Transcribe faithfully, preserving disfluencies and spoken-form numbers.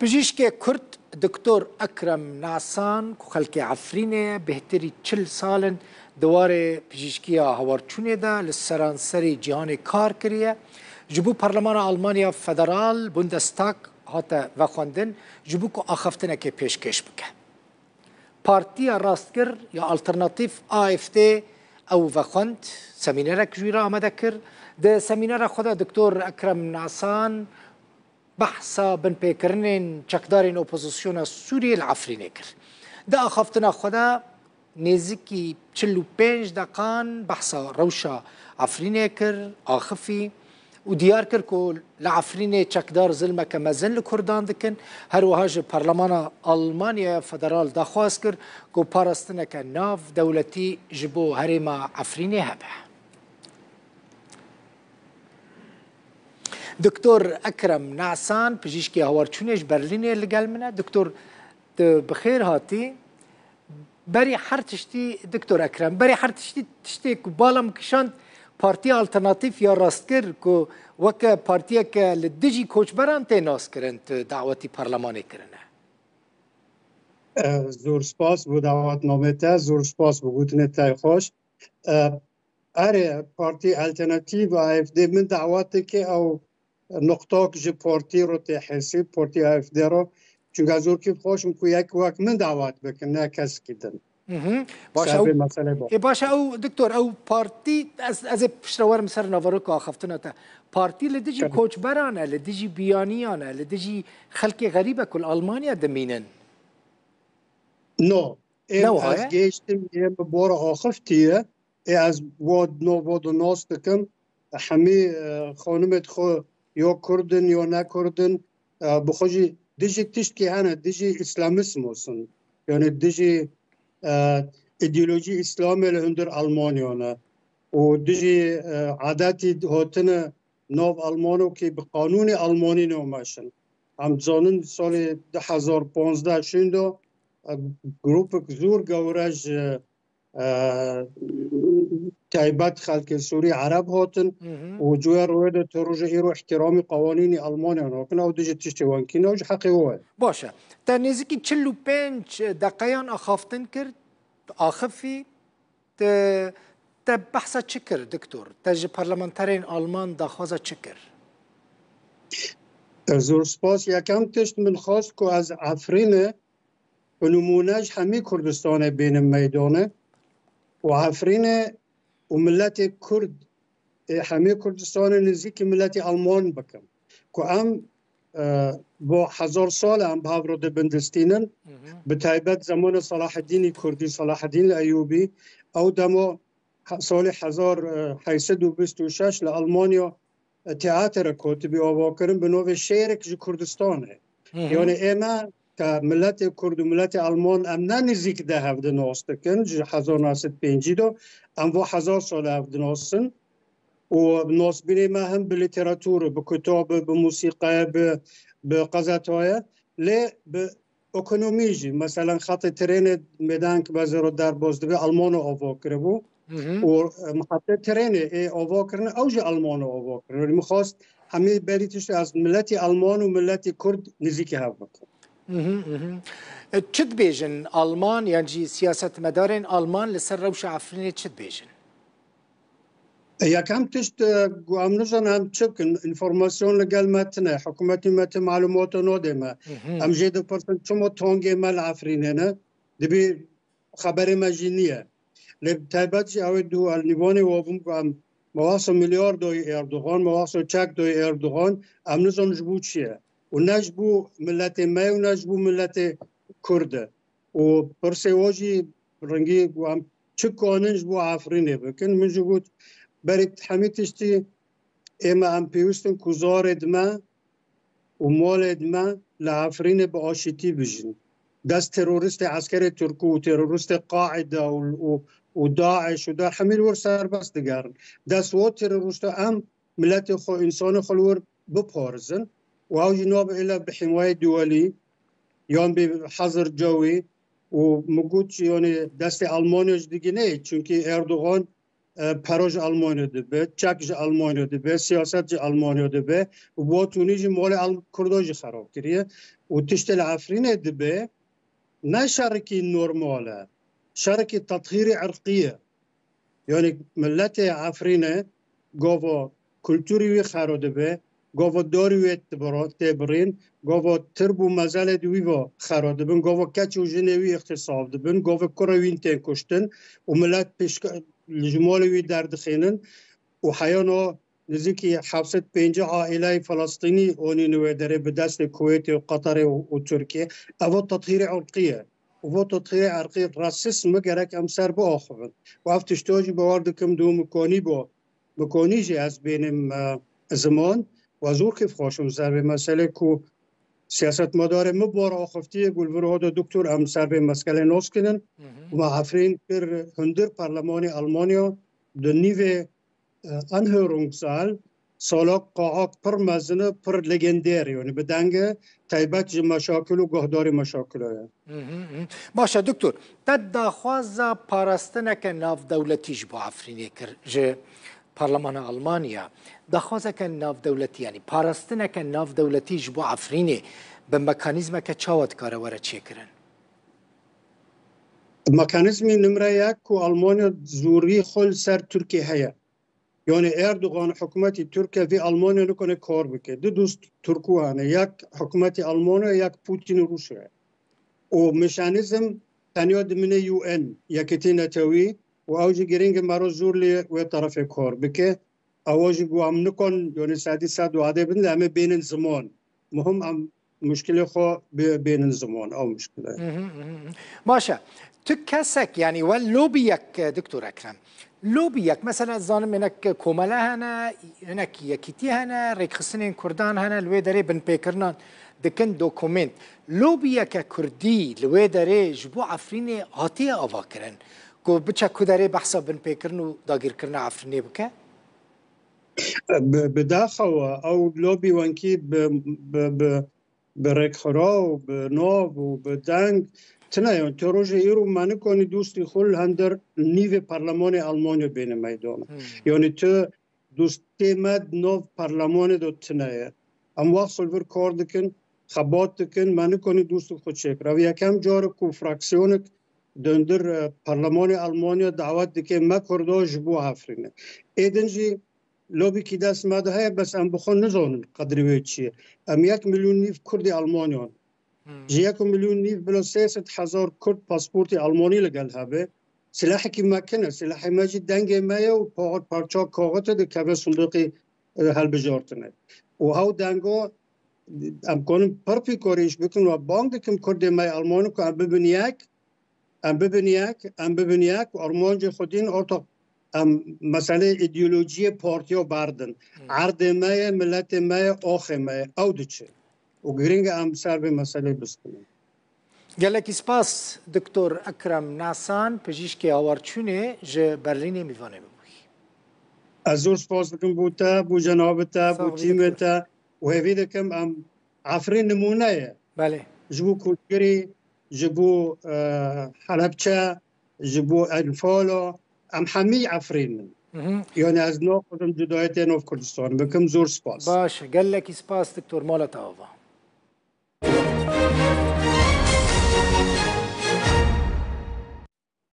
Pijîşkê Kurd Doktor Ekrem Nasan ku xelkê Efrînê ye, bêhtirî çil sal in di warê pijîşkiya hewarçûnê de li seranserê cîhanê kar kiriye. Ji bo Parlemana Almanya Federal, Bundestag, hate vexwendin, ji bo ku axaftinekê pêşkêş bike. Partiya rastgir ya alternatîf A F D ew vexwend, semînerek ji wî re amade kir. Di semînera xwe de Doktor Ekrem Nasan behsa binpêkirinên çekdarên opozisyona Sûriyê li Efrînê kir. Di axaftina xwe de nêzîkî çil û pênc deqan behsa rewşa Efrînê kir, axifî û diyar kir ku li Efrînê çekdar zilmeke mezin li Kurdan dikin. Her wiha ji Parlemana Almanyaya Federal daxwaz kir ku parastineke nav dewletî ji bo herêma Efrînê hebe. Doktor Ekrem Nasan, pijîşkê hewarçûnê ji Berlînê li gel min e. Doktor, tu bi xêr hatî. Berî her tiştî, Doktor Ekrem, berî her tiştî, tiştê ku bala min kişand, Partiya Alternatîf ya Rastgir ku weke partiyeke li dijî koçberan tê naskirin, tu dawetî parlemanê kirine. Eh, zor spas bo dawetnamê te, zor spas bo gotinê te xweş. Eh, erê, Partî Alternatîf A F D min dawet dike ew nuqtak ji partî re tê hesîb, Partî A F D re. Çunka zor kêf xweş im ku yek wek min dawet bikin, ne kesekî din. Mhm. Baş, Ser ew, vê meselê ba. Ê, baş, ew, doktor, ew partî, ez, ez ê piştre werim ser naveroka axaftina te. Partî li dijî Tabii. koçberan e, li dijî biyaniyan e, li dijî xelkê xerîb e ku li Almanya dimînin. No. Êm Ne wiha ez ye? gêştim, êm bi bora axiftiye. Ê ez vo, no vo do nas dikim. Hemî, e, xanimê xwe yo Kurd in, yo ne Kurd in. E, bi xwe jî dijî tiştkî hene, dijî îslamîzm olsun. Yani dijî, e, îdeolojî îslamê li hundir Almanya ne. Û dijî, e, adetî hatine nav Almano ki bi qanûnê Almanî ne meşin. Em dizanin salê du hezar panzdeh şûn de, e, grûpek zor gewre ji, e, taybet xelkê Sûrî Ereb hatin Mhm. û cuya rûyê de te roja îro îhtîramî qewanînî Almanya nakin, ew dijî tiştê wenkî ne, ew ji heqê we ye. Baş e. Te nêzîkî çil û pênc deqeyan axaftin kir, axifî, te, te behsa çi kir, doktor? Te ji parlamenterên Alman daxwaza çi kir? Zor spas. Yekem tişt min xwest ku ez Efrînê bi nimûne ji hemî Kurdistanê bênim meydanê û Efrînê û miletê Kurd ê hemî Kurdistanê nêzîkî miletê Alman bikim. Ku em, e, bo hezar sal e em bi hev re dibin distînin. Mhm. Bi taybet zemana Selahedînî Kurdî, Selahedîn Eyûbî, ew dema he-, salê hezar, e, heyt sed û bîst û şeş li Almanya, e, teatrek hatibî avakirin bi navê Şêrek ji Kurdistanê. Hı hı. Yani ême ke miletê Kurd û miletê Alman em ne nêzîk de hev di nas dikin, ji hezar neh sed pêncî de em va hezar sal hev dinasin. Û nasbînê me him bi lîteraturê, bi kutabê, bi musîqeyê, bi, bi qezetayê, lê bi ekonomî jî, meselen, xetê trênê mêdank bezero derbas dibe, Almano ava kiribû. Hı hı. Û, e, xetê trênê ê ava kirine, ew jî Almano ava kirine. Min xwest hemî berî tiştê ez miletî Alman û miletî Kurd nêzîkî hev bikim. Hı hı, hı hı. E, çi dibêjin Alman, yan jî siyasetmedarên Alman li ser rewşa Efrînê çi dibêjin? Yekem tişt, e, ku em nizanin em çi bikin, înformasyon li gel me tine, hikûmetî me ti malûmata nodê me. Hı hı. Em jê dipirsin, çima tongê me li Efrînê ne? Dibî xeberê me jî niye. Lê bi taybet jî ew ê du el nîvanê we bûm ku em mewasa milyardoyê Erdogan, mewasa çekdoyê Erdogan, em nizanin ji bo çi ye. Û ne ji bo miletê me û ne ji bo miletê Kurd e. Û pirsê we jî rengî ku em çi kanin ji bo Efrînê bikin. Min jî got, berê hemî tiştî ême em pêwîstin ku zarê dime û malê dime li Efrînê bi aşîtî bijîn. Dest teroristê eskerê Tirkû û teroristê Qaîde û, û, û DAIŞ û der hemî li wir serbest digerin. Dest wan terorista em miletê xwe, însanê xwe li wir biparizin û ew jî nabe êle bi hîmayê duwelî yan bi hezir cewî û min got jî, yanî destê Almanya jî digine, çunkî Erdogan e, pero ji Almanya dibe, çek ji Almanya dibe, siyaset ji Almanya dibe û bo tûnî jî malê Al-, Kurdo jî xerab kiriye. Û tiştê li Efrînê dibe, ne şerekî normal e, şerekî tethîrî irqî ye. Yani milletê Efrînê gava kulturî wî xero dibe, gava darî wê tibira-, tê birîn, gava tirb û mezelê di wî va xero dibin, gava keç û jinê wî îxtîsaf dibin, gava kurê wîn tên kuştin û millet pêşke-, li ji malê wî derdixînin û heyano nizîkî heft sed pêncî aîleyê Filistînî onîn wê derê bi destê Kuwêtê û Qeterê û, û Tirkiyê. Eva tethîrê irqî ye. Û vo tethîrê irqî, rasîzm gerek em ser biaxivin. Û ev tişto jî bawer dikim dû mikonî bo. Mikonî jî ez bênim, e, ziman û ez zor kêf xweş im ser vê meselê ku siyasetmedarê min bar axiftiye ku li vir hode doktor em ser vê meskelê nas kinin. Hı hı. Û me Efrîn kir hundir parlemanê Almanya di nîvê, e, Anhörungssaal, salak qaxak pir mezin e, pir legendêr, yani bi denge taybet ji meşakil û guhdarê meşakilo ye. Hı hı, hı. Baş e, doktor, te daxwaza parastineke navdewletî ji bo Efrînê kir, ji Parlemana Almanya. Daxwazeke navdewletî, yani parastineke navdewletî ji bo Efrînê bi mekanîzmeke çawa dikare were çêkirin? Mekanîzmî nimre yek ku Almanya zorî xwe li ser Tirkiye heye. Yani Erdogan, hikûmetî Tirkiye vî Almanya nikane kar bike. Du dost Tirkû hene. Yek hikûmetî Almanya, yek Putin û Rûsya. Û mekanîzm tenya dimine U N, Yekîtî Netewî, û ew jî girîng e mero zor lê wê terefê kar bike. Ew jî ku em nikon, yani sedî sed wadê bin, lê em ê bênin ziman. Muhim em muşkilê xwe bê-, bênin ziman, ew muşkil e. Hı hı, hı hı. Baş e. Tu kesek, yani we lobiyek, e, Doktor Ekrem, lobiyek, mesela zanim hinek komele hene, hinek yekîtî hene, rêkxistinên Kurdan hene, li wê derê binpêkirinan dikin dokument. Lobiyeke Kurdî li wê derê ji bo Efrînê hatiye avakirin ku biçe ku derê behsa binpêkirin û dagirkirina Efrînê bike? Bi, bi daxewa ew lobî wenkî bi, bi, bi, bi rêkxira û bi nav û bi deng tune ye. Tu rojê îro me nikanî dostî xwe li hender nîvê parlemanê Almanya bêne meydana. Hmm. Yani tu dostê me di nav parlemanê de tune ye. Em wext xwe li vir kar dikin, xebat dikin, me nikanî dostî xwe çêkir. Ev yekem car e ku fraksiyonek di hundir, e, parlemanê Almanya dawet dike me Kurda ji bo Efrînê. Ê din jî lobîkî dest me de heye, bes em bi xwe nizanin qedrê wê çi ye. Em yek milyon nîv Kurdê Almanyan. Hmm. Ji yek milyon nîv bila sê sed hezar Kurd pasportê Almanî li gel hebe. Silahekî me kin e, silahê me jî dengê me ye û pa-, parça kaxit e dikeve sindoqê, e, hilbijartinê. Û hew dengo em konin pir pîkorîş bikin û bang dikim Kurdê me Almanî ku em bibin yek, em bibin yek, em bibin yek û armancê xwe dîn ortak em meselê îdeolojiyê partiya berdin. Hmm. Erdê me ye, miletê me ye, axê me ye, ew diçe. Û girîng e em ser vê meselê biskinin. Gelekî spas, Doktor Ekrem Nasan, pijîşkê hawarçûnê ji Berlînê mîvanê min bûyî. Ez zor spas dikim bo te, bo cenabê te, bo tîmê te û hêvî dikim em Efrîn nimûne ye. Belê. Ji bo Koçgirî, ji bo, e, Helebçe, ji bo Enfala, em hemî Efrîn in. Mhm. Yani ez naxwazim cudayetê nav Kurdistan bikim. Zor spas. Baş e, gelekî spas, Doktor, mala te ava.